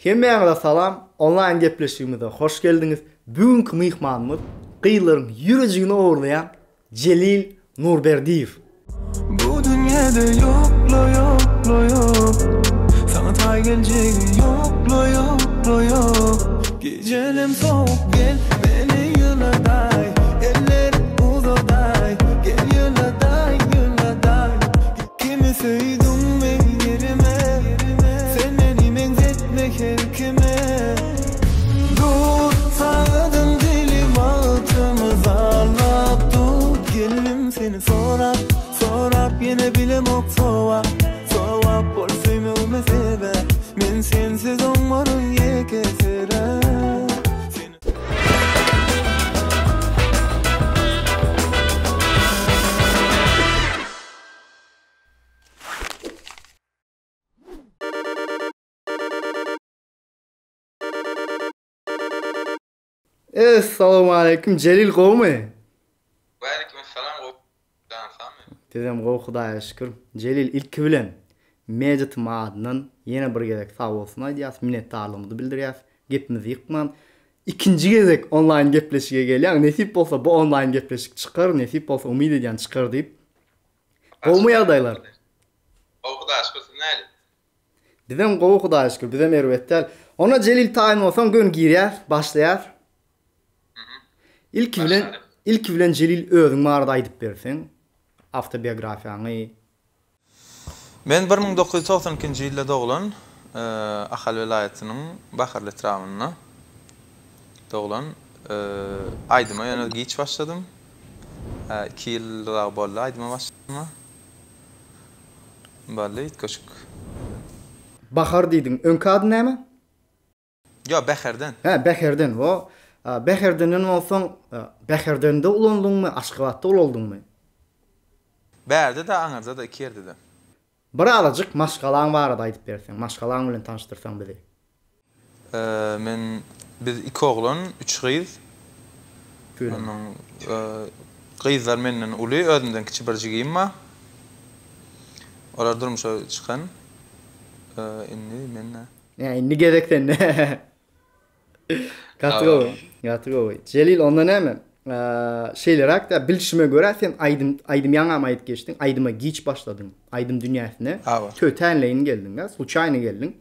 Hemmäňize salam, onlaýn gepleşigimize hoş geldiňiz. Bu günki myhmanymyz gyzlaryň ýürejigini ogurlaýan Jelil Nurberdiýew. Bu dünýede ýokla ýokla ýok Saňa taý geljegi ýokla ýokla ýok Gijelem sowuk gel meni ýyladaý Ellerim uzadaý gel ýyladaý ýyladaý Kimi söýdüň meň ýerime Sen meni meňzetme her kime Dur sagadyň dili wagtymyz alap dur Geldim seni sorap sorap ýene bilemok sowap Sowap bol söýmegime sebäp Men sensiz oňmaryn ýekesiräp Essalawmaleýkim Jelil gowmy? Waleýkim essalam gowy jan sagmy? Bizem gowy Hudaýa şükür. Jelil ilki bilen Media TM adyndan ýene bir gezek sag bolsun aýdýas, minnetdarlygymyzy bildirýäs. Gepimizi ýykman ikinji gezek onlaýn gepleşige gelýäň. Nesip bolsa bu onlaýn gepleşik çykar, nesip bolsa umyt edýän çykar diýip. Gowumy ýagdaýlar? Gowy Hudaýa şükür siz nähili? Bizem gowy Hudaýa şükür bizem erbet däl. Onda Jelil taýyn bolsaň göni girýäs, başlaýas. Ilki bilen ilki bilen Jelil özüň barada aýdyp berseň, awtobiografiýaňy. Men 1992-nji ýylda doglan, Ahal welaýatynyň Baharly etrabynda doglan. Aýdyma ýöne giç başladym. Iki ýyl dagy boldy aýdyma başlanyma. Boldy üýtgeşik. Bahar diýdiň, öňki ady näme? Ýok, Bäherden. Hä, Bäherden, wo. Bäherdenden bolsaň, Bäherdende ulandyňmy, Aşgabatda ulaldyňmy? Bärde-de, aňyrda-da, iki ýerde-de. Birazajyk maşgalaň barada aýdyp berseň, maşgalaň bilen tanyşdyrsaň bizi. Men, biz iki oglan, üç gyz. Onuň gyzlar menden uly, özümden kiçi bir jigim bar. Olar durmuşa çykan. Indi men-de. Hä, indi gezek sende. Gaty gowy, gaty gowy. Jelil, onda näme? Şeýleräk-dä, bilşime görä sen aýdym, aýdym ýaňam aýdyp geçdiň, aýdyma giç başladyň, aýdym dünýäsine tötänleýin geldiň-dä, sluçaýny geldiň.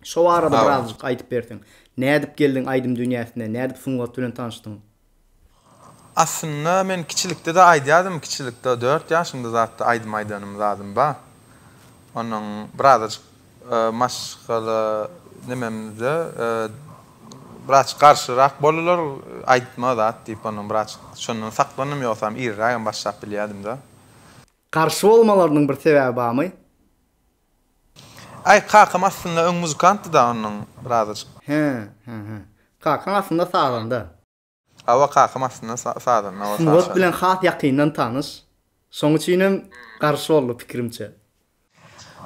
Şo barada birazjyk aýdyp berseň. Nädip geldiň aýdym dünýäsine, nädip sungat bilen tanyşdyň? Aslynda men kiçilikde-de aýdýardym, kiçilikde dört ýaşymda zatda aýdym aýdanym zadym bar. Onuň birazajyk maşgala nememizde birazjyk garşyrak boldular, aýtma zat diýip ondan birazjyk şondan saklandym, ýogsam irrägem başlap bilýärdim-de. Garşy bolmalarynyň bir sebäbi barmy? Aý, kakam aslynda öň muzykantdy-da ondan birazajyk. Hä, hä, hä. Kakaň aslynda sazanda. Hawa, kakam aslynda sazanda, hawa, saz Sungat bilen has ýakyndan tanyş. Şoň üçinem garşy boldy pikirimçe.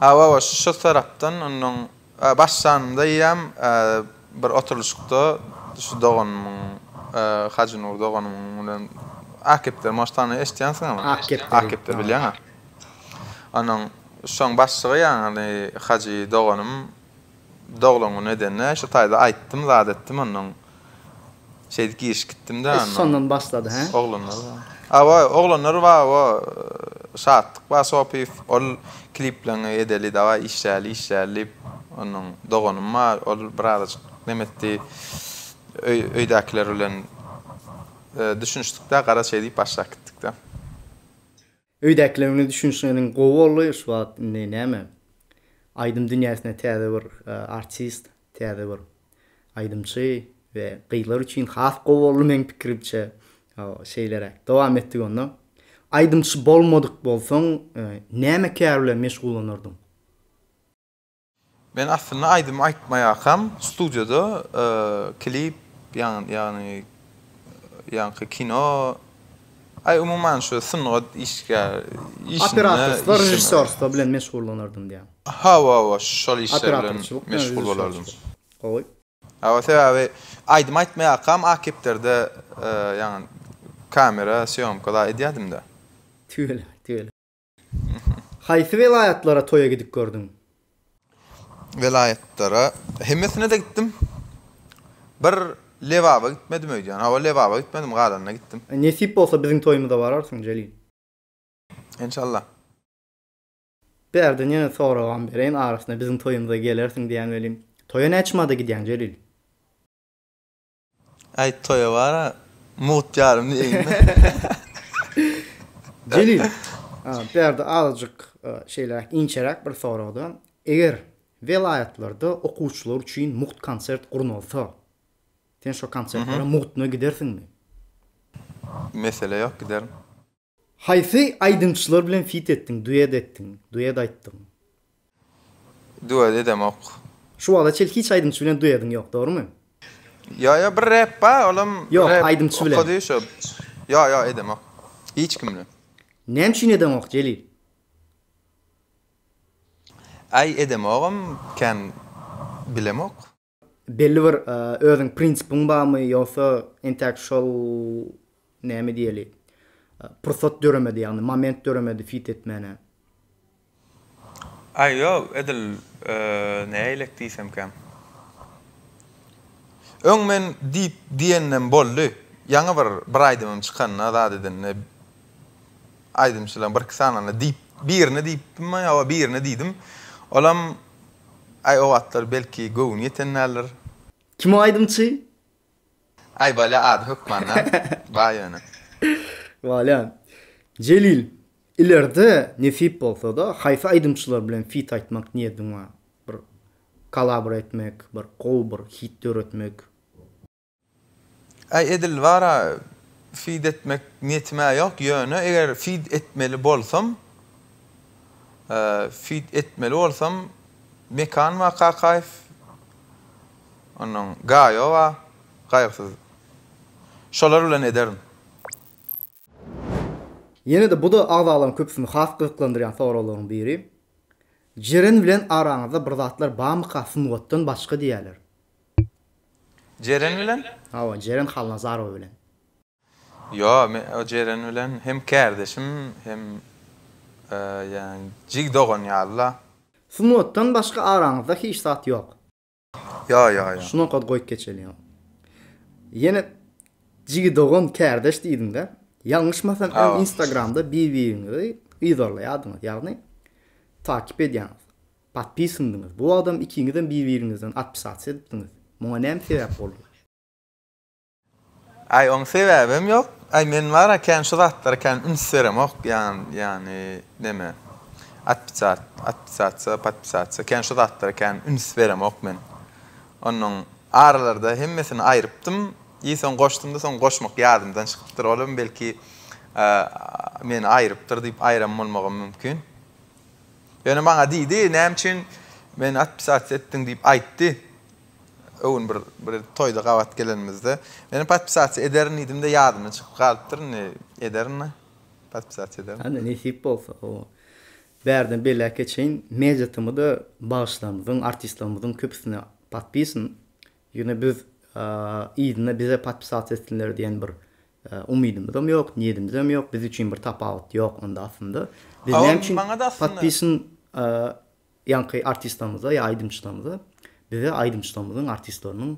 Hawa, hawa, şo tarapdan ondan başlanymda eýýäm bir oturylyşykda şu doganymyň, Hajynur doganymyň bilen Ak kepderi может tany eşidýänsiňem. Ak kepderi. Ak kepderi bilýäň-ä. Onuň şoň başlygy ýagny Hajy doganym doglan güni edende şu taýda aýtdym zat etdim ondan şeýdip girişip gitdim-de Iş şondan başlady hä? Oglanlar bar. Hawa oglanlar bar hawa Şatlyk bar Sopyýew ol klipleňi edeli dawaý işläli işläli diýip ondan doganym bar ol birazajyk neme etdi öý öýdäkiler bilen düşünişdik-de garaz şeýdip başlap gitdik-de. Öýdäkiler bilen düşünişeniň gowy boldy şu wagt indi näme aýdym dünýäsine täze bir artist täze bir aýdymçy we gyzlar üçin has gowy boldy meň pikirimçe şeýleräk dowam etdik onda aýdymçy bolmadyk bolsaň näme kär bilen meşgullanardyň? Men aslynda aýdym aýtmaýarkam studiýada klip ýagny ýaňky kino aý umuman şu sungat işgär işinde Operatorstwo, režissýorstwo bilen meşgullanardym diýýäň. Hawa hawa şol işler bilen meşgul bolardym. Gowy. Hawa sebäbi aýdym aýtmaýarkam ak kepderde ýagny kamera sýomka zat edýärdimdä. Tüweleme tüweleme. Haýsy welaýatlara toýa gidip gördüň? Welaýatlara hemmesine-de gitdim. Bir Lebaba gitmedim öýdýän. Hawa, Lebaba gitmedim, galanyna gitdim. Nesip bolsa biziň toýumyza bararsyň, Jelil. Enşalla. Bärden ýene soragam bereýin arasynda biziň toýumyza gelersiň diýýän welin, toýa näçe mada gidýäň, Jelil? Aý toýa bara mugt ýarym diýeýinmi. Jelil, bärde azajyk şeýleräk inçeräk bir soragda, eger welaýatlarda okuwçylar üçin mugt konsert gurnalsa, sen şo konsertlere mugtuna gidersiňmi? Mesele ýok giderin. Haýsy aýdymçylar bilen fit etdiň, duet etdiň, duet aýtdyň? Duet edemok. Şu wagta çenli hiç aýdymçy bilen duediň ýok, dogrymy? Ýo ýo bir rep bar, olam Ýok, aýdymçy bilen. Okady şo. Ýo ýo edemok. Hiç kim bilen. Näme üçin edeňok Jelil? Aý edemogam kän bilemok. Belli bir özüň prinsipiň barmy ýogsa entäk şol näme diýeli pursat döremedi ýagny moment döremedi fit etmäne. Aý ýok edil nähilek diýsemkäm. Öň men diýip diýeninem boldy. Ýaňy bir bir aýdymym çykanda zat edende aýdymçylaryň birki sanyna diýip birine diýipdimmi hawa birine diýdim. Olam Aý o wagtlar belki göwni ýeten däldir. Kim o aýdymçy? Aý bolýa ady hökmanda bar ýöne. Bolýa. Jelil, ileride nesip bolsada haýsy aýdymçylar bilen feat aýtmak niýetiň bar? Bir kolabora etmek, bir gowy bir hit döretmek. Äý edil bara feed etmek niýetim-ä ýok, ýöne eger feed etmeli bolsam, feed etmeli bolsam Mekan bar Kakaýew, onnoň Gaýo bar, Gaýgysyz. Şolar bilen ederin. Ýene-de bu-da agzalaryň köpüsini has gyzyklandyrýan soraglaryň biri. Jeren bilen araňyzda bir zatlar barmyka sungatdan başga diýýäler. Jeren bilen? Hawa, Jeren Halnazarowa bilen. Ýo, men o Jeren bilen hem kärdeşim, hem ýagny jigi dogan ýaly-la. Sungatdan başga araňyzda hiç zat ýok. Ýo, ýo, ýo. Şu nokady goýup geçeliň. Ýene jigi dogan, kärdeş diýdiň-dä. Ýalňyşmasam öň Instagramda bir-biriňizi yzarlaýardyňyz, ýagny takyp edýäňiz. Podpisandyňyz. Bu wagtam ikiňizem bir-biriňizden otpisasiýa edipdiňiz. Muňa näme sebäp boldy? Aý oň sebäbem ýok. Aý men bara kän şu zatlara kän üns beremok ýany neme otpisat otpisasiýa podpisasiýa kän şu zatlara kän üns beremok men. Onnoň aralarda hemmesini aýrypdym i soň goşdumda soň goşmak ýadymdan çykypdyr olam belki meni aýrypdyr diýip aýran bolmagam mümkin. Ýöne maňa diýdi, näme üçin meni otpisasiýa etdiň diýip aýtdy. Öwün bir bir toýda gabat gelenimizde. Menem podpisasiýa ederin diýdim-de ýadymdan çykyp galypdyr indi ederin-de. Podpisasiýa ederin. Hany nesip bolsa hawa. Bärden belläp geçeýin, Media TM-da bagşylarymyzyň, artistlerimiziň köpüsine podpisan. Ýöne biz yzyna bize podpisasiýa etsinler diýen bir Umydymyzam ýok, niýedimizem ýok, biz üçin bir tapawut ýok onda aslynda. Biz näme üçin podpisan ýaňky artistlerimize ýa aýdymçylarymyza, bize aýdymçylarymyzyň, artistleriniň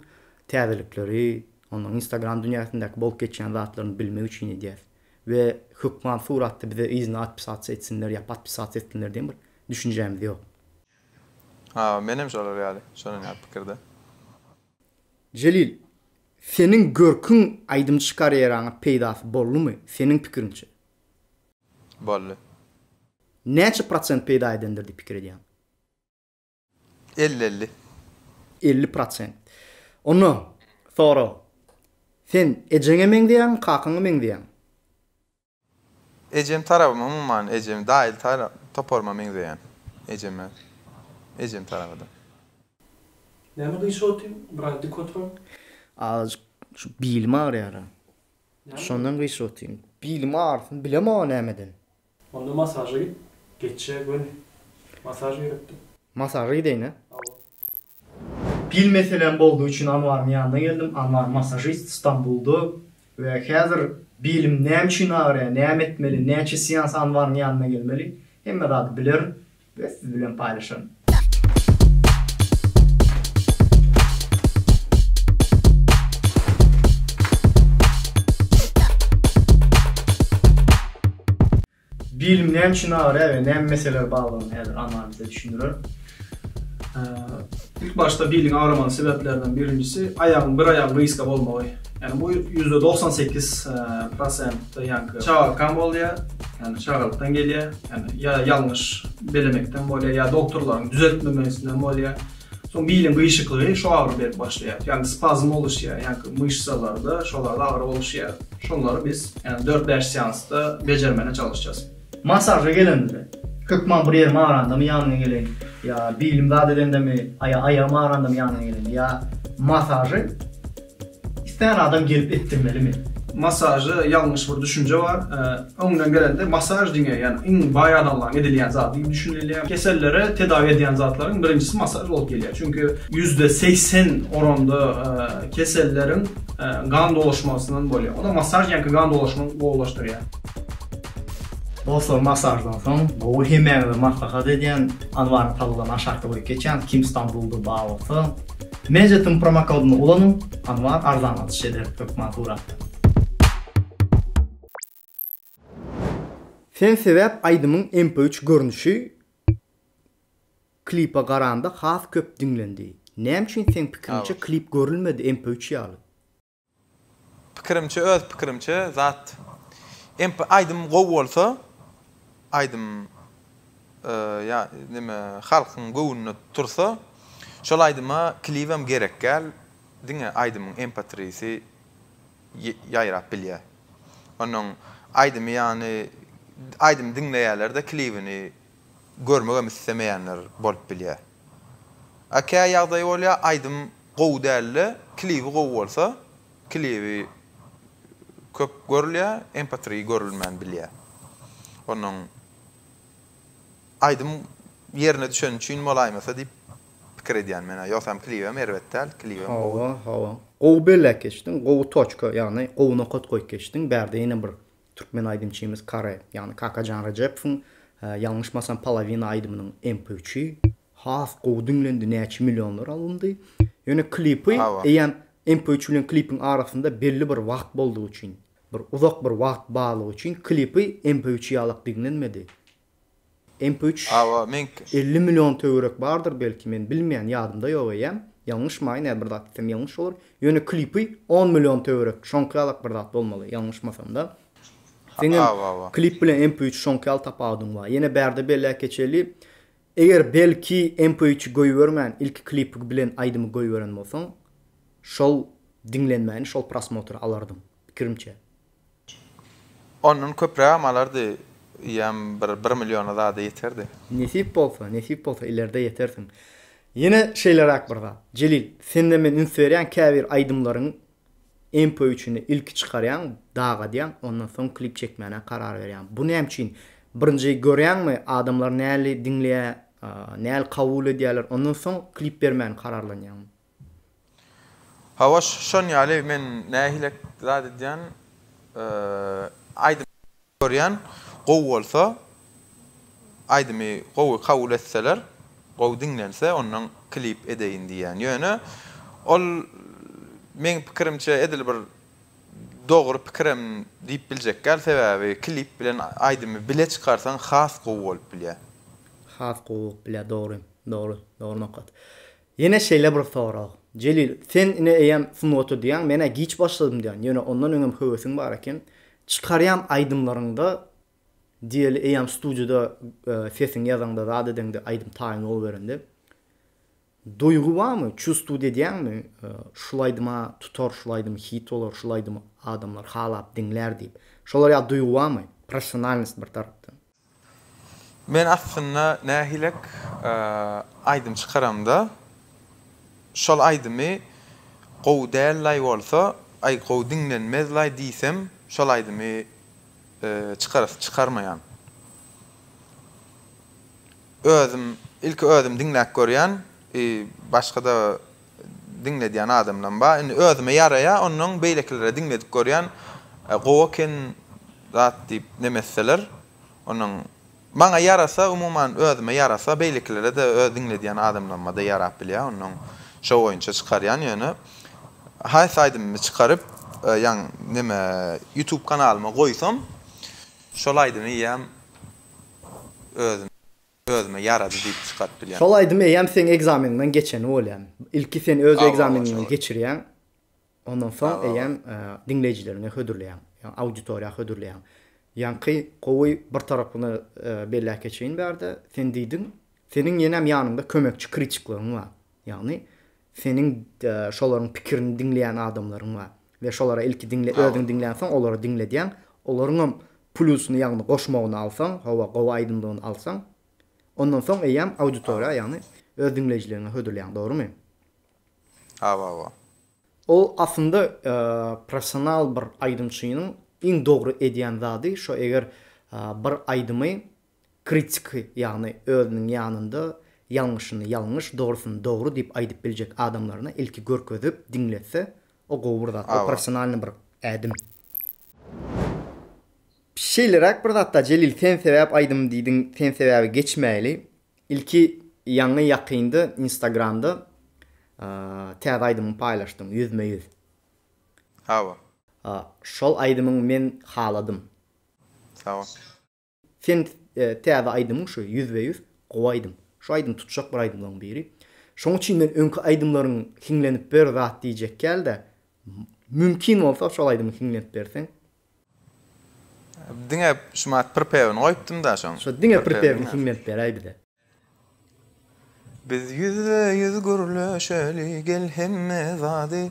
täzelikleri, onuň Instagram dünýäsindäki bolup geçýän zatlaryny bilmek üçin edýäs. We hökman suratda bize yzyna otpisasiýa etsinler ýa podpisasiýa etsinler diýen bir düşünjämiz ýok. Ha, menem şolar ýaly, şonuň ýaly pikirde. Jelil, seniň görküň aýdymçy karýeraňa peýdasy boldumy, seniň pikiriňçe? Boldy. Näçe prosent peýda edendir diýip pikir edýäň? Elli-elli. 50 prosent. Onda, sorag, sen ejeňe meňzeýäňmi, kakaňa meňzeýäň? Ejem tarabyma umuman ejem daýyl toparyma meňzeýän ejeme ejem tarabyda. Näme gyşyk otyň? Biraz dik oturan. Azajyk şu bilim agyrýara. Şondan gyşyk otyryn. Bilim agyrsyn bilemok nämeden. Onda masaža git. Geçje göni. Masaž gerekdir. Masaža gideýin-ä. Hawa. Pil meselem boldugy üçin Anwaryň ýanyna geldim. Anwar massažist Stambulda we häzir bilim näme üçin agyrýar, näme etmeli, näçe seans Anwaryň ýanyna gelmeli, hemme zady bilerin we siz bilen paýlaşaryn. Bilim näme üçin agyrýar we näme meseleler barlygyny häzir Anwar bize düşündirer. Ilk başda biliň agramanyň sebäplerinden birinjisi aýagyň bir aýagyň gysga bolmagy. Ýagny bu 98% prosentde ýaňky çagakam bolýar, ýagny çagalykdan gelýär, ýagny ýa ýalňyş belemekden bolýar, ýa doktorlaryň düzeltmemesinden bolýar. Soň biliň gyşyklygy şo agyry berip başlaýar. Ýagny spazm boluşýar, ýaňky myşsalarda şolarda agyry boluşýar. Şonlary biz ýagny dört-bäş seansda bejermäne çalyşýas. Massaža gelenimde, hökman bir ýerim agyrandamy ýanyňa geleýin, ýa bilim zat edendemi, ýa aýagym agyrandamy ýanyňa geleýin, ýa massažy islän adam gelip etdirmelimi? Massažda ýalňyş bir düşünje bar. Öňden gelende massaž diňe ýagny iň baý adamlaryň edilýän zady diýip düşünilýär. Kesellere tedawi edýän zatlaryň birinjisi massaž bolup gelýär. Çünki 80% oranda keselleriň gan dolaşmasyndan bolýar. O-da massaž ýaňky gan dolaşmany gowulaşdyrýar. Dostlar massaždan soň gowy hemmäňize maslahat edýän Anwaryň salgylaryny aşakda goýup geçýän kim Stambulda bar bolsa Mejetin promokodyny ulanyň Anwar arzanladyş eder hökman suratda. Sen sebäp aýdymyň MP üç görnüşi klipa garanda has köp diňlendi. Näme üçin seň pikiriňçe klip görülmedi MP üç ýaly? Pikirimçe öz pikirimçe zat MP aýdym gowy bolsa aýdym ýa neme halkyň göwnüne tursa şol aýdyma klibem gerekgäl diňe aýdymyň MP-trisi ýaýrap bilýä onnoň aýdymy ýany aýdymy diňleýälerde klibini görmegem islemeýänler bolup bilýä a kä ýagdaý bolýa aýdym Gowy dälde klibi gowy bolsa klibi köp görülýä MP-tri görülmän bilýä. Onuň aýdym ýerine düşeni üçin bolaýmasa diýip pikir edýän menä. Ýogsam klibem erbet däl, klibem gowy. Hawa, hawa. Gowy belläp geçdiň, gowy toçka, ýagny gowy nokat goýup geçdiň. Bärde ýene bir türkmen aýdymçymyz Kare, ýagny Kakajan Rejepowyň ýalňyşmasam Polowina aýdymynyň MP üçi Has gowy diňlendi näçe millionlar alyndy. Ýöne klipy eýýäm MP üç bilen klipiň arasynda belli bir wagt boldugy üçin, bir uzak bir wagt barlygy üçin klipy MP üç ýalak diňlenmedi. MP üç 50 million töwerek bardyr belki men bilmeýän ýadymda ýok eýýäm. Ýalňyşmaýyn eger bir zat diýsem ýalňyş bolar. Ýöne klipy on million töwerek şoňky ýalak bir zat bolmaly ýalňyşmasamda. Seňem klip bilen MP üç şoňky ýaly tapawudyň bar. Ýene bärde belläp geçeli. Eger belki MP üçi goýbermän ilki klipi bilen aýdymy goýberen bolsaň şol diňlenmäni şol prosmotry alardyň pikirimçe. Ondan köprägem alardy ýam bir bir milliona zada ýeterdi. Nesip bolsa nesip bolsa ilerde ýetersiň. Ýene şeýleräk bir zat Jelil sende men üns berýän käbir aýdymlaryň MP üçini ilki çykarýaň, dagadýaň, ondan soň klip çekmäne karar berýäň. Bu näme üçin? Birinji görýäňmi, adamlar näli diňleýär, näli kabul edýärler, ondan soň klip bermäne kararlanýaňmy? Hawa, şon ýaly men nähilek zat edýän, aýdym Görýän, gowy bolsa, aýdymy gowy kabul etseler, gowy diňlense ondan klip edeýin diýýän. Ýöne ol meň pikirimçe edil bir dogry pikirem diýip biljek däl, sebäbi klip bilen aýdymy bile çykarsaň has gowy bolup bilýär. Has gowy bolup bilýär, dogry, dogry, dogry nokat. Ýene şeýle bir sorag. Jelil, sen ine eýýäm sungata diýýäň, men-ä giç başladym diýýän, ýöne ondan öňem höwesiň bar eken. Çykarýan aýdymlaryňda, diýeli eýýäm studiýada sesiňi ýazaňda, zat edeňde aýdym taýyn boluberende, duýgy barmy, çувствовать edýäňmi, şul aýdym-a tutar, şul aýdym hit bolar, şul aýdymy adamlar halap diňlär diýip. Şolar ýaly duýgy barmy? Professionalnost bir tarapdan. Men aslynda nähilek aýdym çykaramda şol aýdymy gowy dällaý bolsa aý gowy diňlenmezlaý diýsem şol aýdymy çykarasy çykarmaýan. Özüm ilki özüm diňläp görýän i başgada diňledýän adamlam bar. Indi özüme ýaraýar onnoň beýlekilere diňledip görýän gowy eken zat diýip neme etseler Onuň maňa ýarasa, umuman özüme ýarasa, beýlekilere-de, öz diňledýän adamlaryma-da ýarap bilýär. Onnoň şo boýunça çykarýan ýöne haýsy aýdymymy çykaryp, ýaň neme YouTube kanalyma goýsam, şol aýdymy eýýäm. özüm özüme ýarady diýip çykaryp bilýän. Şol aýdym eýýäm seň ekzameniňden geçeni bolýar. Ilki sen öz ekzameniňden geçirýäň, ondan soň eýýäm diňleýjileriňe hödürleýäň, ýagny auditoriýa hödürleýäň. Ýaňky gowy bir tarapyny belläp geçeýin bärde, sen diýdiň, seniň ýenem ýanyňda kömekçi kritikleriň bar. Ýagny seniň şolaryň pikirini diňleýän adamlaryň bar. We şolara ilki diňle özüň diňlänsoň olara diňledýäň. Olaryňam plusyny ýagny goşmagyny alsaň, hawa gowy aýdymdygyny alsaň, ondan soň eýýäm auditoriýa ýagny öz diňleýjileriňe hödürleýäň, dogrymy? Hawa hawa. Ol aslynda professional bir aýdymçynyň iň dogry edýän zady şo eger bir aýdymy kritiki, ýagny özüniň ýanynda ýalňyşyny ýalňyş, dogrusyny dogry diýip aýdyp biljek adamlaryna ilki görkezip, diňletse, o gowy bir zat, o professionalnyý bir ädim. Şeýleräk bir zatda Jelil sen sebäp aýdym diýdiň, sen sebäbi geçmäýli. Ilki ýaňy ýakynda instagramda täze aýdymyňy paýlaşdyň, ýüzme-ýüz. Hawa. Şol aýdymyňy men haladym. Sag bol. Sen täze aýdymyň şu ýüzbe-ýüz gowy aýdym. Şu aýdym tutjak bir aýdymlaryň biri. Şoň üçin men öňki aýdymlaryň hiňlenip ber zat diýjek däl-de, mümkin bolsa şol aýdymy hiňlenip berseň. Diňe şumat pripewini goýupdym-da şoň. Şo diňe pripewini hiňlenip beräý bize. Biz ýüzbe-ýüz gürleşeli gel hemme zady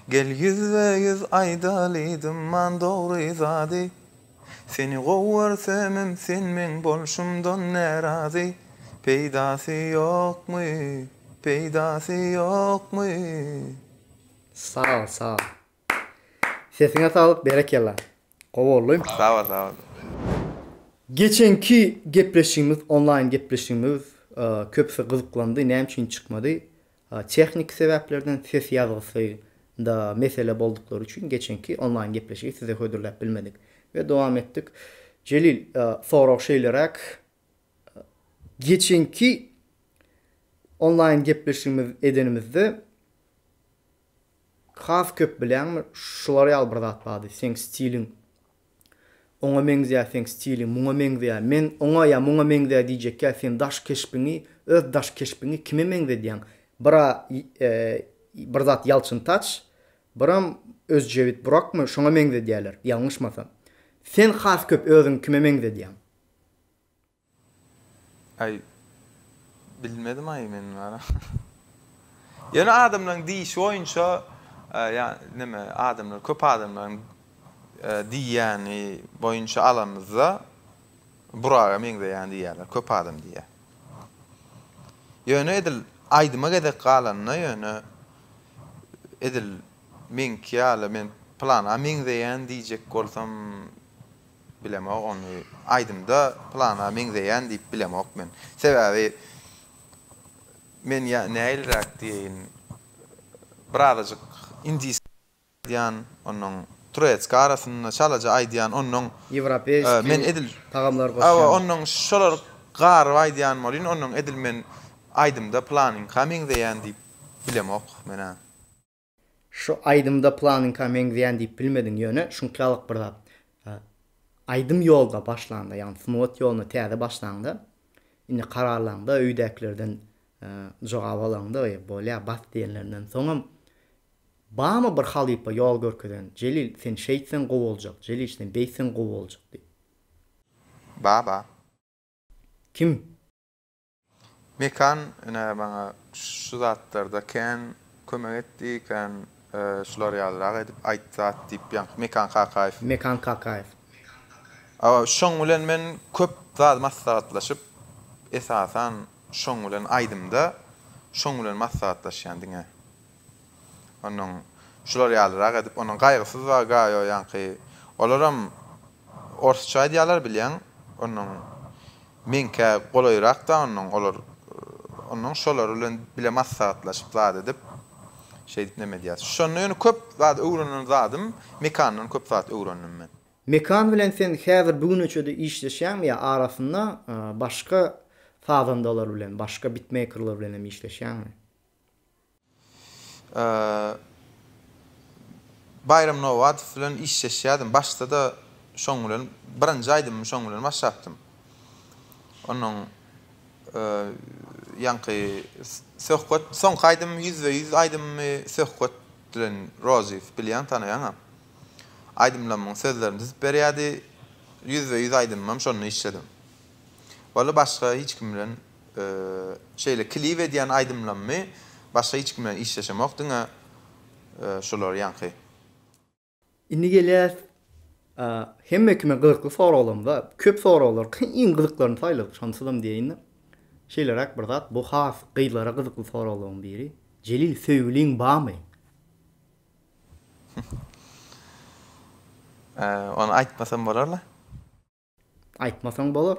Gel ýüzbe-ýüz aýdaly dymman dogry zady Seni gowy görsemem sen meň bolşumdan närazy Peýdasy ýokmy, peýdasy ýokmy. Sag bol sag bol. Sesiňe saglyk berekella. Gowy boldy. Sag bol sag bol. Geçenki gepleşigimiz onlaýn gepleşigimiz köpüsi gyzyklandy näme üçin çykmady tehniki sebäplerden ses ýazgysy da mesele bolduklary üçin geçenki onlaýn gepleşigi size hödürläp bilmedik we dowam etdik Jelil sorag şeýleräk geçenki onlaýn gepleşigimiz edenimizde Has köp bilýäňmi şular ýaly bir zat bardy seň stiliň oňa meňzeýär seň stiliň muňa meňzeýär men oňa ýa muňa meňzeýär diýjekkä sen daş keşbiňi öz daş keşbiňi kime meňzedýäň bira bir zat Ýalçyn Taç biram Özjewit Burakmy şoňa meňzedýäler ýalňyşmasam sen has köp özüňi kime meňzedýäň. Aý bilmedim aý men bara. Ýöne adamlaryň diýişi boýunça ýa neme adamlar köp adamlaryň diýýäni boýunça alanymyzda Buraga meňzeýän diýýärler köp adam diýýär. Ýöne edil aýdyma gezek galanda ýöne edil meňki ýaly men pylana meňzeýän diýjek bolsam Bilemok ony aýdymda pylana meňzeýän diýip bilemok men. Sebäbi men ýa näiliräk diýeýin birazajyk indis aýdýan onnoň turetski arasynda çalaja aýdýan onnoň Ýewropeýski men edil tagamlar hawa goşýan. onnoň şolar garyp aýdýan bolýyn onnoň edil men aýdymda pylanyňka meňzeýän diýip bilemok menä. Şu aýdymda planyňka meňzeýän diýip bilmediň ýöne şuňkalyk bir zat aýdym ýolda başlanda ýagny sungat ýoluna täze başlaňda indi kararlaňda öýdäkilerden jogap alaňda e bolýa bas diýenlerinden soňam barmy bir halypa ýol görkezen Jelil sen şeýtseň gowy boljak Jelil sen beýtseň gowy boljak diýip. Ba ba. Kim? Mekan ine maňa şu zatlarda kän kömek etdi, kän şular ýalyrak edip aýt zat diýip ýaňky Mekan Kakaýew. Mekan Kakaýew. Hawa şoň bilen men köp zat maslahatlaşyp esasan şoň bilen aýdymda şoň bilen maslahatlaşýan diňe. Onuň şular ýalyrak edip onuň Gaýgysyz bar Gaýo ýaňky olaram orsça aýdýarlar bilýäň onuň Meňkä golaýrakda onnoň olar onnoň şolar bilen bile maslahatlaşyp zat edip şeýdip neme edýäs. Şonda ýöne köp zat öwrenen zadym Mekandan köp zat öwrendim men. Mekan bilen sen häzir bu güneçede işleşýäňmi ýa arasynda başga sazandalar bilen başga bitmeýkerler bilen hem işleşýäňmi? Baýram Nowadow bilen işleşýärdim. Başda-da şoň bilen birinji aýdymymy şoň bilen başlapdym. Onuň ýaňky Söhbet soňky aýdym ýüzbe-ýüz aýdymymy Söhbet bilen Rozyýew bilýäň tanaýaňam. Aýdymlarymyň sözlerini düzüp berýärdi. Ýüzbe-ýüz aýdymymam şonda işledim. Walla başga hiç kim bilen şeýle klip edýän aýdymlarymy başga hiç kim bilen işleşemok diňe şular ýaňky. Indi gelýäs hemme kime gyzykly soraglarymyza. Köp soraglar iň gyzyklaryny saýladyk şonsuzam diýeýin-de. Şeýleräk bir zat bu has gyzlara gyzykly soraglaryň biri. Jelil söýgüliň bamy? Ony aýtmasam bolarla. Aýtmasaň bolar.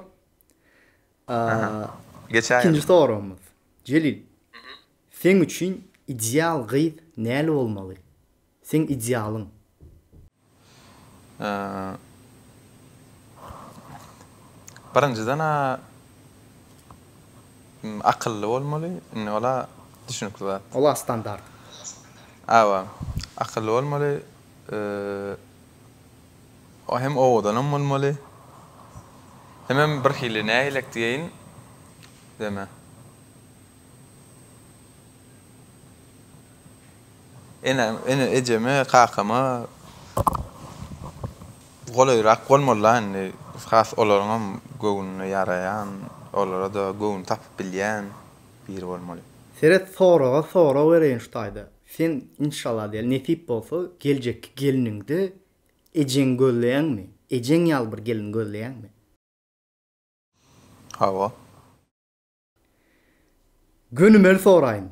Geçäýelim. Ikinji soragymyz. Jelil, seň üçin ideal gyz näli bolmaly? Seň idealyň? Birinjiden-ä akylly bolmaly. Indi ol-a düşünikli zat. Ol-a standart. Hawa, akylly bolmaly. O hem owadanam bolmaly. Hemem birhili nähilek diýeýin deme. Ene, ene ejeme, kakama golaýrak bolmaly-la indi. Has olaryňam göwnüne ýaraýan, olara-da göwün tapyp bilýän biri bolmaly. Seret soraga sorag bereýin şu taýda. Sen inşallah diýeli nesip bolsa geljekki gelniňde Ejeňi gözleýäňmi? Ejeň ýaly bir gelin gözleýäňmi? Hawa. Gönümel soraýyn.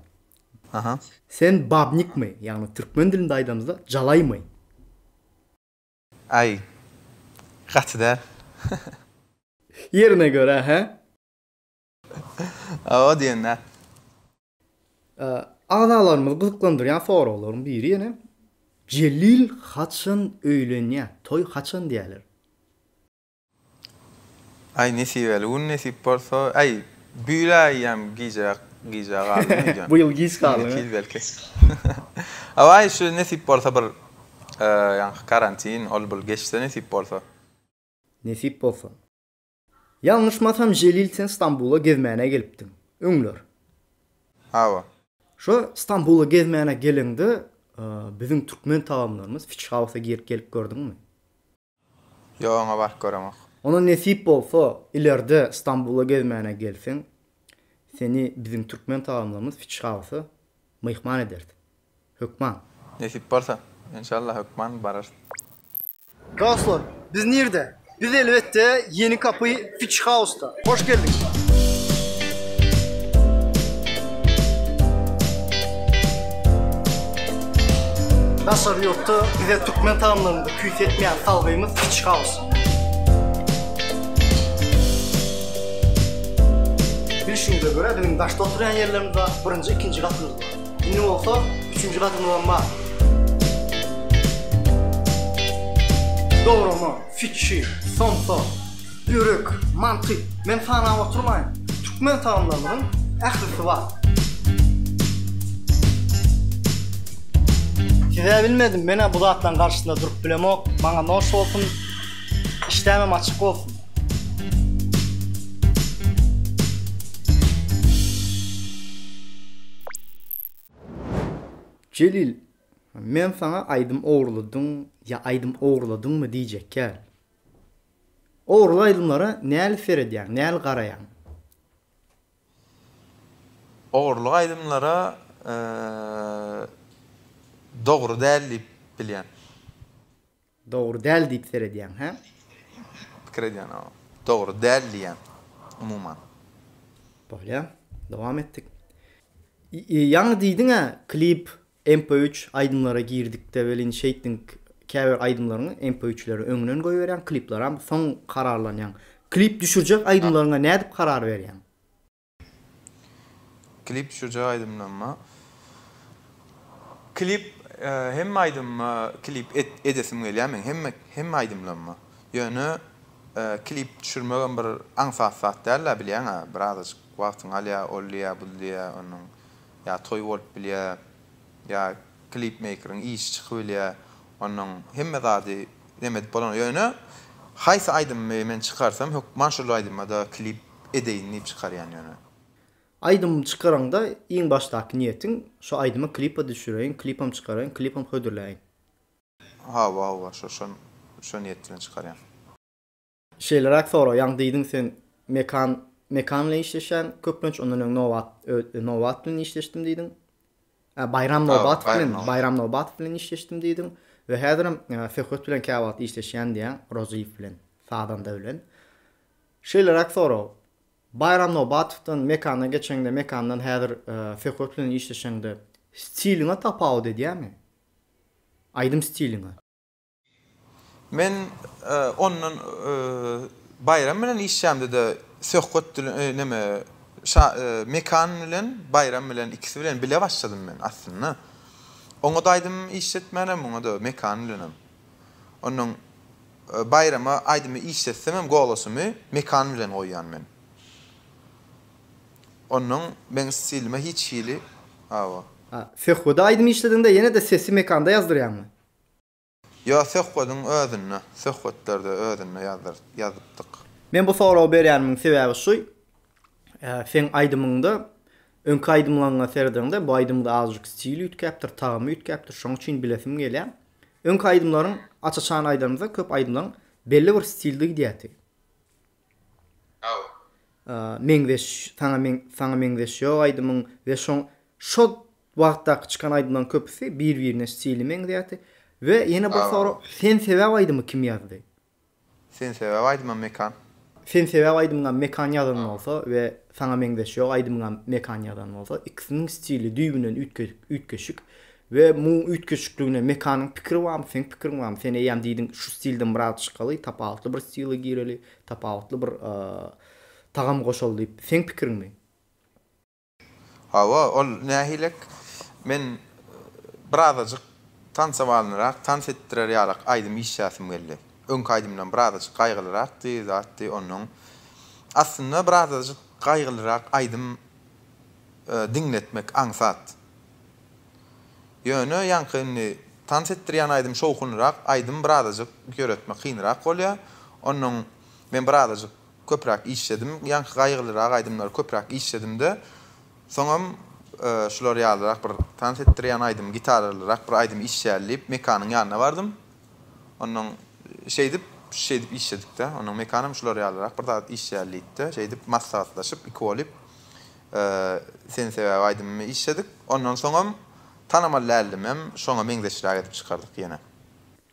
Aha. Sen babnikmi, ýagny türkmen dilinde aýdamyzda jalaýmy? Aý, gaty däl. Ýerine görä, hä? Hawa diýen däl. Agzalarymyzy gyzyklandyrýan soraglaryň biri ýene Jelil haçan öýlenýär, toý haçan diýýärler. Aý nesibeli gün nesip bolsa, aý bu ýyl eýýäm gijä gijä galdym öýdýän. Bu ýyl giç galdyň. Indiki ýyl belki. Hawa aý şu nesip bolsa bir ýaňky karantin ol bul geçse nesip bolsa. Nesip bolsa. Ýalňyşmasam Jelil sen Stambula gezmäne gelipdiň. Öňler. Hawa. Şo Stambula gezmäne geleňde biziň türkmen tagamlarymyz Fish House-a girip gelip gördüňmi? Ýok oňa baryp göremok. Onda nesip bolsa ilerde Stambula gezmäne gelseň seni biziň türkmen tagamlarymyz Fish House-a myhman ederis. Hökman. Nesip bolsa, enşalla hökman bararys. Dostlar, biz nirde? Biz elbetde Ýeni Kapy Fish House-da. Hoş geldiň! Daşary ýurtda bize türkmen tagamlarynda küýsetmeýän salgymyz Fish House. Bilşiňize görä biziň daşda oturýan ýerlerimiz bar, birinji, ikinji gatymyz bar. Indi bolsa üçünji gatymyzam bar. Dograma, fiçi, somsa, börek, manty, men sanap oturmaýyn. Türkmen tagamlarymyzyň ählisi bar. Siz-ä bilmedim, men-ä bu zatlaryň garşysynda durup bilemok. Maňa noş bolsun, işdämem açyk bolsun. Jelil, men saňa aýdym ogurladyň ýa aýdym ogurladyňmy diýjekkäl. Ogurly aýdymlara näli seredýäň, näli garaýaň? Ogurlyk aýdymlara dogry däl diýip bilýän. Dogry däl diýip seredýäň, hä? Pikir edýän, hawa. Dogry däl diýýän, umuman. Bolýa, dowam etdik. Ýaňy diýdiň-ä, klip, MP3 aýdymlara girdikde welin şeýtdiň, käbir aýdymlaryňy MP3-lere öňünden goýberýäň, kliplaram soň kararlanýaň. Klip düşürjek aýdymlaryňa nädip karar berýäň? Klip düşürjek aýdymlaryma Klip hemme aýdymyma klip edesim gelýär meň hemme hemme aýdymlaryma. Ýöne klip düşürmegem bir aňsat zat däl-dä bilýäň-ä birazajyk wagtyňy alýar ol diýýär bul diýýär onuň ýa toý bolup bilýär ýa klip meýkeriň işi çykyp bilýär onuň hemme zady neme edip bolanok ýöne haýsy aýdymymy men çykarsam hökman şol aýdyma-da klip. edeýin diýip çykarýan ýöne. Aýdym çykaraňda iň başdaky niýetiň şo aýdyma klipa düşüreýin, klipam çykaraýyn, klipam hödürläýin. Hawa hawa şo şo şo niýet bilen çykarýan. Şeýleräk sorag, ýaňy diýdiň sen Mekan Mekan bilen işleşýän köplenç ondan öň Nobat Nobat bilen işleşdim diýdiň. Baýram Nobatow bilen Baýram Nobatow bilen işleşdim diýdiň we häzirem Söhbet bilen käwagt işleşýän diýýäň Rozyýew bilen sazanda bilen. Şeýleräk sorag, Baýram Nobatowdan Mekana geçeňde Mekandan häzir Söhbet bilen işleşeňde stiliňe tapawut edýärmi? Aýdym stiliňe. Men ondan Baýram bilen işlämde-de Söhbet bilen neme Mekan bilen Baýram bilen ikisi bilen bile başladym men aslynda. Oňa-da aýdym işletmänem, muňa-da Mekan bilenem. Onnoň Baýrama aýdymy işletsemem golosymy Mekan bilen goýýan men. Onnoň meň stilime hiç hili hawa. Söhbede aýdym işlediňde ýene-de sesi Mekanda ýazdyrýaňmy? Ýo söhbediň özünde, söhbetlerde özünde ýazdyr, ýazypdyk. Men bu soragy berýänimiň sebäbi şu, seň aýdymyňda öňki aýdymlaryňa seredeňde bu aýdymda azajyk stili üýtgäpdir, tagamy üýtgäpdir, şoň üçin bilesim gelýär. Öňki aýdymlaryň aç-açan aýdanymyzda köp aýdymlaryň belli bir stilde gidýärdi. Meňzeş, saňa meň, saňa meňzeş ýok aýdymyň we şoň şo wagtdaky çykan aýdymlaryň köpüsi bir-birine stili meňzeýärdi. We ýene bir sorag, Sen sebäp aýdymy kim ýazdy? Sen sebäp aýdymam Mekan. Sen sebäp aýdymyňam Mekan ýazan bolsa we Saňa meňzeş ýok aýdymyňam Mekan ýazan bolsa, ikisiniň stili düýbünden üýtgeşik we muň üýtgeşikligine Mekanyň pikiri barmy, seň pikiriň barmy? Sen eýýäm diýdiň şu stilden biraz çykaly, tapawutly bir stile gireli, tapawutly bir tagam goşaly diýip, seň pikiriňmi? Hawa, ol nähilek, men birazajyk tansowalynyrak, tans etdirer ýalak aýdym işläsim geldi. Öňki aýdymdan birazajyk gaýgylyrakdy, zatdy, onnoň aslynda birazajyk gaýgylyrak aýdym diňletmek aňsat. Ýöne ýaňky indi tans etdirýän aýdym şowhunlyrak aýdym birazajyk ýöretmek kynrak bolýar. Onnoň men birazajyk köpräk işledim. Ýaňky gaýgylyrak aýdymlary köpräk işledim-de, soňam şular ýalyrak bir tans etdirýän aýdym, gitaralyrak bir aýdym işläli diýip, Mekanyň ýanyna bardym. Onnoň şeýdip, şeýdip işledik-de. Onnoň Mekanam şular ýalyrak bir zat işläli diýdi-de, şeýdip maslahatlaşyp, iki bolup Sen sebäp aýdymymy işledik. Ondan soňam Tanamaly däldimem şoňa meňzeşräk edip çykardyk ýene.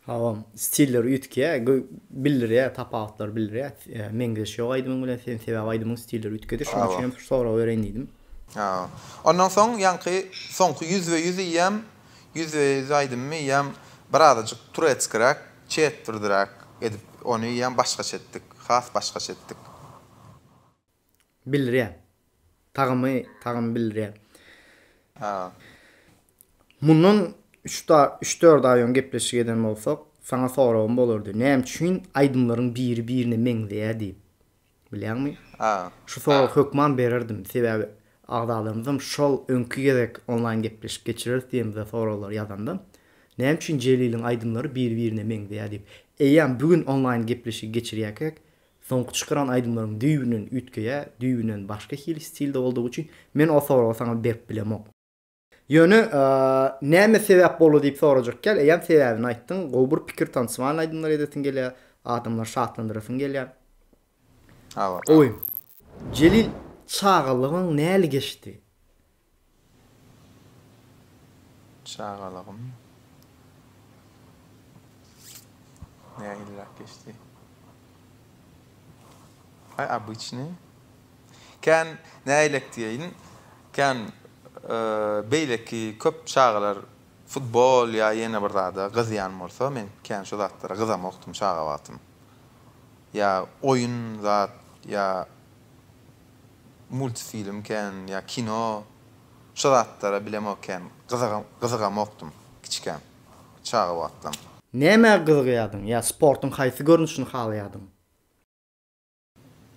Hawa, stilleri üýtgeýär, bildirýär, tapawutlary bildirýär. Meňzeş ýok aýdymyň bilen sen sebäp aýdymyň stilleri üýtgedi, şonuň üçin hem şu soragy bereýin diýdim. Hawa. Ondan soň ýaňky soňky ýüzbe-ýüz eýýäm ýüzbe-ýüz aýdymymy eýýäm birazajyk turetskiräk, çetwirdiräk edip ony eýýäm başgaça etdik, has başgaça etdik. Bildirýär. Tagamy, tagamy bildirýär. Ha. Mundan üç da, üç-dört aý öň gepleşik eden bolsak, saňa soragym bolardy. Näme üçin aýdymlaryň biri birine meňzeýär diýip. Bilýäňmi? Ha. Şu soragy hökman bererdim. Sebäbi agzalarymyzam şol öňki gezek onlaýn gepleşik geçireris diýemizde soraglary ýazanda, näme üçin Jeliliň aýdymlary biri-birine meňzeýär diýip. Eýýäm bu gün onlaýn gepleşigi geçirýärkäk, Soňky çykaran aýdymlaryň düýbünden üýtgeýär, düýbünden başga hili stilde boldugy üçin men o soragy saňa berip bilemok. Ýöne näme sebäp boldy diýip sorajak däl, eýýäm sebäbini aýtdyň, gowy bir pikir tansyman aýdymlar edesiň gelýär, adamlary şatlandyrasyň gelýär. Hawa. Gowy. Jelil çagalygyň näli geçdi? Çagalygym nähiliräk geçdi? Aý obyçnyý. Kän nähilek diýeýin, kän beýleki köp çagalar futbol ýa ýene bir zada gyzýan bolsa, men kän şo zatlara gyzamokdym çaga wagtym. Ýa oýun zat ýa multfilm kän ýa kino şo zatlara bilemok kän gyzygamokdym kiçikäm çaga wagtlam. Nämä gyzygýardyň ýa sportuň haýsy görnüşini halaýardyň?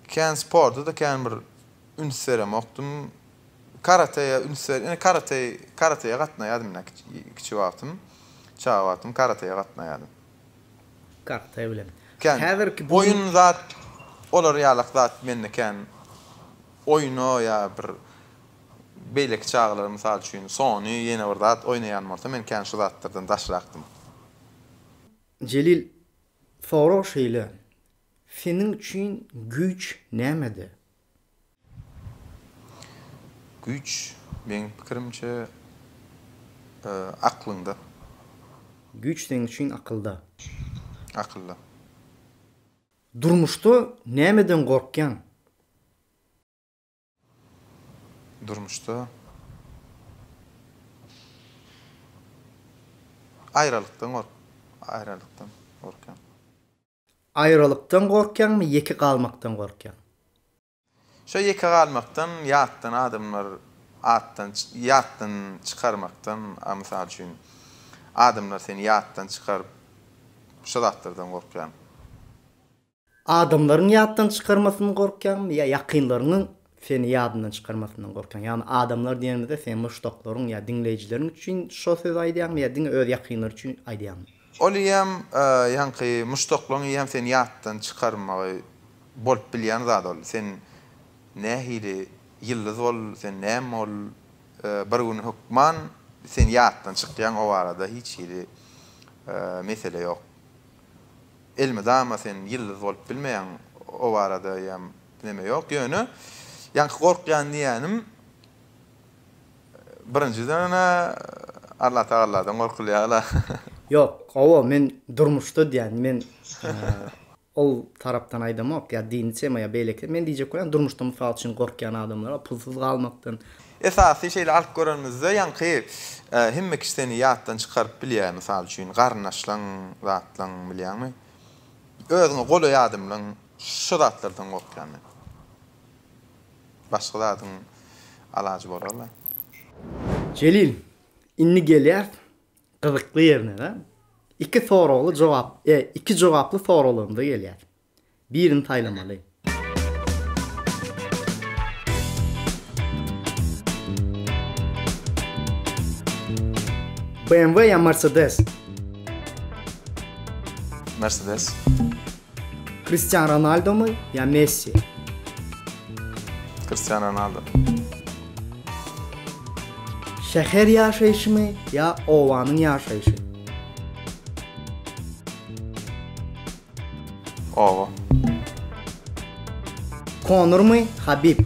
Kän sporta-da kän bir üns beremokdym. Karateýe üns ber ine karate karateýe gatnaýardym ine kiçi wagtym çaga wagtym karateýe gatnaýardym. Karate bilen. Kän Häzirki oýun zat olar ýalak zat mende kän. oýna ýa bir beýleki çagalar mysal üçin Sony ýene bir zat oýnaýan bolsa men kän şu zatlardan daşrakdym. Jelil, sorag şeýle, seniň üçin güýç nämede? Güýç, meň pikirimçe, aklyňda. Güýç seň üçin akylda. Akylda. Durmuşda nämeden gorkýaň? Durmuşda aýralykdan gork, aýralykdan gorkýan. Aýralykdan gorkýaňmy, ýeke galmakdan gorkýaň? Şo ýeke galmakdan, ýatdan adamlar atdan ýatdan çykarmakdan, a mysal üçin, adamlar seni ýatdan çykaryp, şo zatlardan gorkýan. Adamlaryň ýatdan çykarmasyndan gorkýaňmy ýa ýakynlaryňyň seni ýadyndan çykarmasyndan gorkýaň? Ýagny adamlar diýenimizde seň muşdaklaryň ýa diňleýjileriň üçin şo sözi aýdýaňmy ýa diňe öz ýakynlary üçin aýdýaňmy? Ol eýýäm ýaňky muşdaklaryň eýýäm seni ýatdan çykarmagy bolup bilýän zat ol. Sen nähili ýyldyz bol, sen näme bol, bir gün hökman sen ýatdan çykýaň o barada hiç hili mesele ýok. Elmydama sen ýyldyz bolup bilmeýäň o barada ýam neme ýok ýöne ýaňky gorkýan diýýänim birinjiden-ä Allatagalladan gorkulýar-la. Ýok hawa men durmuşda diýýän men ol tarapdan aýdamok ýa dini tema ýa beýleki men diýjek bolýan durmuşda mysal üçin gorkýan adamlara pulsuz galmakdan. Esasy şeýle alyp görenimizde ýaňky hemme kişi seni ýatdan çykaryp bilýär mysal üçin garyndaşlaň zatlaň bilýäňmi özüňe golaý adamlaň şo zatlardan gorkýan men başga zadyň alajy bolarla. Jelil, indi gelýäs gyzykly ýerine-de. Iki soragly jogap, e, iki jogaply soraglarymyza gelýäs. Birini saýlamaly. BMW ýa Mercedes? Mercedes. Kristian Ronaldomy ýa Messi? Kristian Ronaldo. Şäher ýaşaýşymy ýa obanyň ýaşaýşy? Oba. Konormy, Habib?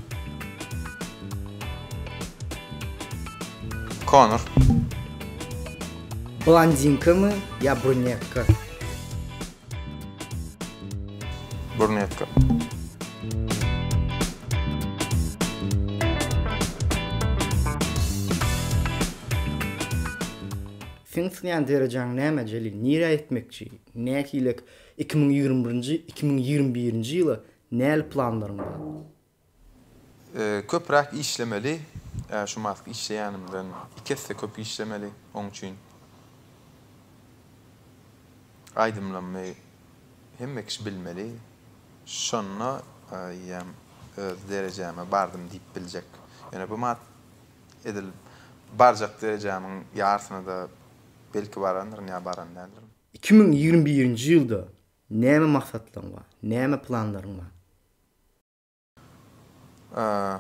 Konor. Blondinkamy ýa brunetka? Brunetka. Seň isleýän derejäň näme Jelil? Nirä ýetmekçi? Nähilek 2021-nji, 2021-nji ýyla näli planlaryň bar? Köpräk işlemeli, şu mask işleýänimden iki esse köp işlemeli oň üçin. Aýdymlarymy hemme kişi bilmeli. Şonda eýýäm öz derejäme bardym diýip biljek. Ýöne bu mat edil barjak derejämiň ýarsyna-da belki barandyryn ýa baran däldirin. 2021-nji ýylda näme maksatlaryň bar? Näme planlaryň bar?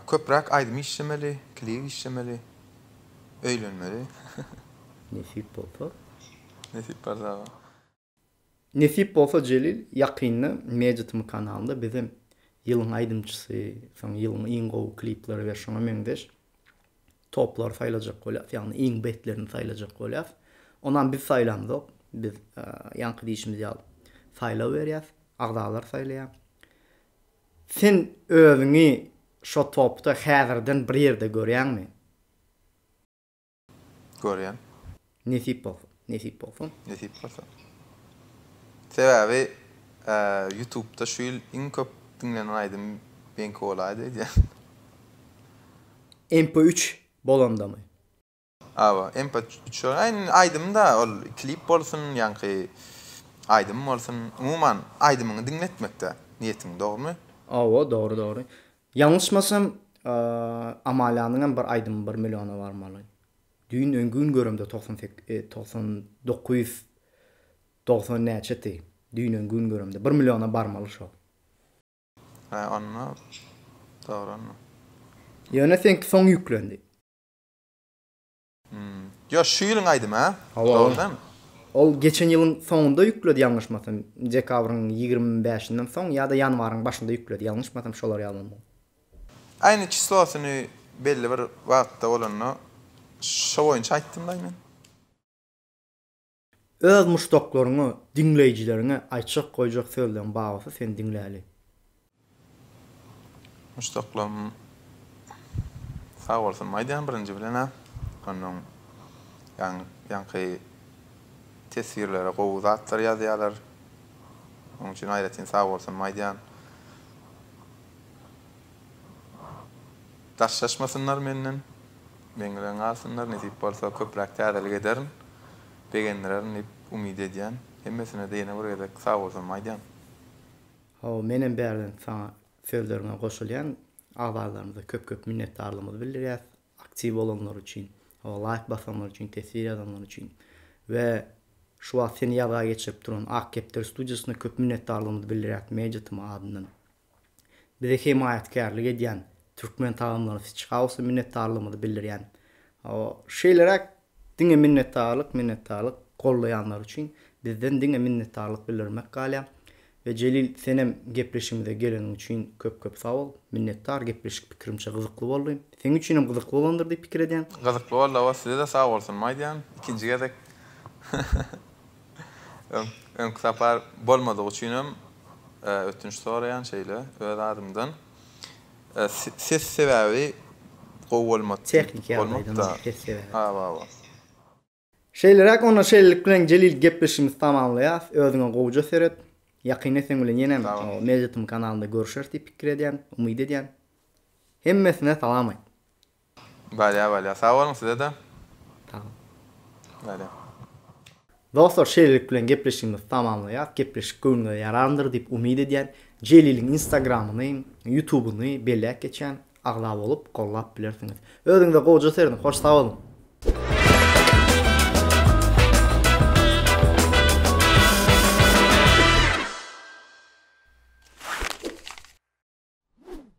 Köpräk aýdym işlemeli, klip işlemeli, öýlenmeli. Nesip bolsa. Nesip bolsa. Nesip bolsa Jelil ýakynda Media TM kanalynda bizem ýylyň aýdymçysy, soň ýylyň iň gowy klipleri we şoňa meňzeş toplary saýlajak bolýas, ýagny iň betlerini saýlajak bolýas. Onam biz saýlamzok, biz ýaňky diýşimiz ýaly saýlaw berýäs, agzalar saýlaýar. Sen özüňi şo topda häzirden bir ýerde görýäňmi? Görýän. Nesip bolsa. Nesip bolsa. Nesip bolsa. Sebäbi Ýutubda şu ýyl iň köp diňlenen aýdym meňki bolaýdy öýdýän. MP3 bolandamy? Hawa, MP3 aýdym-da ol klip bolsun, ýaňky aýdym bolsun, umuman aýdymyňy diňletmekde niýetiň, dogrumy? Hawa, dogry, dogry. Ýalňyşmasam Amalianyňam bir aýdymy bir milliona barmaly. Düýn öňki gün göremde 99 90 näçeti. Düýn öňki gün göremde bir milliona barmaly şo. Hä onda dogry onda. Ýöne seňki soň ýüklendi. Ýo şu ýylyň aýdymy a? Hawa. Dogry dälmi? Ol geçen ýylyň soňunda ýükledi ýalňyşmasam. Dekabryň 25-inden soň ýa-da ýanwaryň başynda ýükledi ýalňyşmasam şolar ýaly bolmaly. Aýny çislosyny belli bir wagtda bolanda şo boýunça aýtdym-laý men. Öz muşdaklaryňa, diňleýjileriňe aýtjak goýjak sözleň bar bolsa seni diňläli. Muşdaklarym sag bolsun aýdýan birinji bilen-ä. Onnoň ýaňky teswirlere gowy zatlar ýazýalar. Onuň üçin aýratyn sag bolsun aýdýan. Daşlaşmasynlar menden. Meň bilen galsynlar, nesip bolsa köpräk täzelik ederin, begendirerin diýip umyt edýän. Hemmesine-de ýene bir gezek sagbolsunymy aýdýan. Hawa menem bärden saňa sözleriňe goşulýan. Agzalarymyza köp köp minnetdarlygymyzy bildirýäs aktiw bolanlary üçin, hawa laýk basanlary üçin, teswir ýazanlary üçin we şu wagt seni ýazga geçirip duran Ak kepderi studiýasyna köp minnetdarlygymyzy bildirýäs Media tm adyndan. Bize hemaýatkärlik edýän Türkmen tagamlary Fitch House-a minnetdarlygymyzy bildirýän. Hawa, şeýleräk diňe minnetdarlyk, minnetdarlyk goldaýanlar üçin bizden diňe minnetdarlyk bildirmek galýar. We Jelil senem gepleşigimize geleniň üçin köp köp sag bol. Minnetdar, gepleşik pikirimçe gyzykly boldy. Seň üçinem gyzykly bolandyr diýip pikir edýän. Gyzykly boldy hawa size-de sag bolsunymy aýdýan ikinji gezek. Öňki sapar bolmadygy üçinem ötünç soraýan şeýle öz adymdan. Ses sebäbi gowy bolmady. Tehniki ýagdaýdan ses sebäbi. Hawa hawa. Şeýleräk onda şeýlelik bilen Jelil gepleşigimizi tamamlaýas. Özüňe gowuja seret. Ýakynda seň bilen ýenem Media-tm kanalynda görüşeris diýip pikir edýän, umyt edýän. Hemmesine salam aýt. Bolýa bolýa sag boluň sizede. Sag bol. Bolýa. Dostlar şeýlelik bilen gepleşigimizi tamamlaýas. Gepleşik göwnüňize ýarandyr diýip umyt edýän. Jeliliň instagramyny, ýutubyny belläp geçýän. Agza bolup gollap bilersiňiz. Özüňize gowja serediň hoş sag boluň.